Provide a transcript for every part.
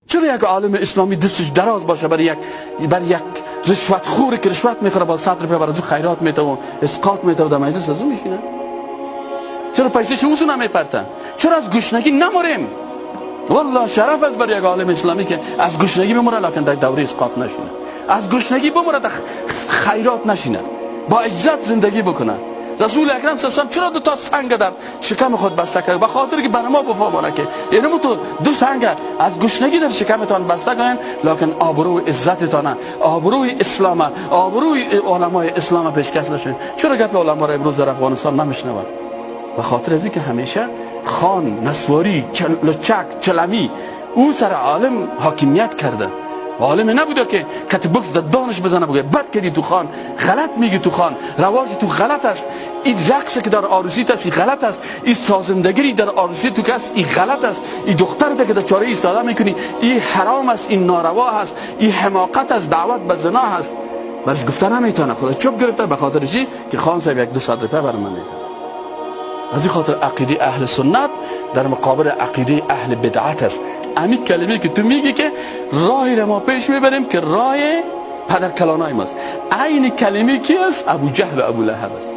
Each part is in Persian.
چرا یک عالم اسلامی دستش دراز باشه برای یک رشوت خوری که رشوت میخوره، با 100 روپیه برای خیرات میته و اسقاط میته و در مجلس از او میشینه؟ چرا پیسه اوسو نمیپرته؟ چرا از گشنگی نمریم؟ والله شرف است بر یک عالم اسلامی که از گشنگی بمره، لکن در دوره اسقاط نشینه. از گشنگی بمره، در خیرات نشینه، با عزت زندگی بکنه. رسول اکرم صلی الله علیه و چرا دو تا سنگ در شکم خود بسته کرد؟ به خاطر که بر ما بفهمانه که یعنی تو دو سنگ از گشنگی در شکمتان بسته کنین، لکن آبروی عزتتان، آبروی اسلام، آبروی علمای اسلام پیشکش نشین. چرا گپ علما را امروز در افغانستان نمیشنوند؟ به خاطر از اینکه همیشه خان، نسواری، لچک، چلمی او سر عالم حاکمیت کرده. عالم نبوده که کت بکس در دانش بزنه، بگه بد کردی تو خان، غلط میگی تو خان، رواج تو غلط است، این رقص که در عروسی است این غلط است، این سازندگی در عروسی تو که است این غلط است، این دختر که در چاره ایستاده میکنی این حرام است، این ناروا است، این حماقت است، دعوت به زنا است. برش گفته نمیتونه، خدا چوب گرفته. به خاطر چی؟ که خان صاحب یک دو صد روپیه بر من میده. از این خاطر عقیده اهل سنت در مقابل عقیده اهل بدعت است. همین کلمه که تو میگی که راهی را ما پیش میبریم که راه پدر کلانای ماست، عین کلمه کی است؟ ابو جهل و ابو لهب است.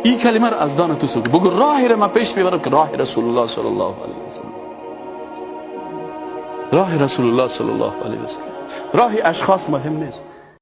این کلمه را از دان تو سوک بگو، راهی را ما پیش میبرم که راه رسول الله صلی الله علیه و سلم، راه رسول الله صلی الله علیه و سلم. راه اشخاص مهم نیست.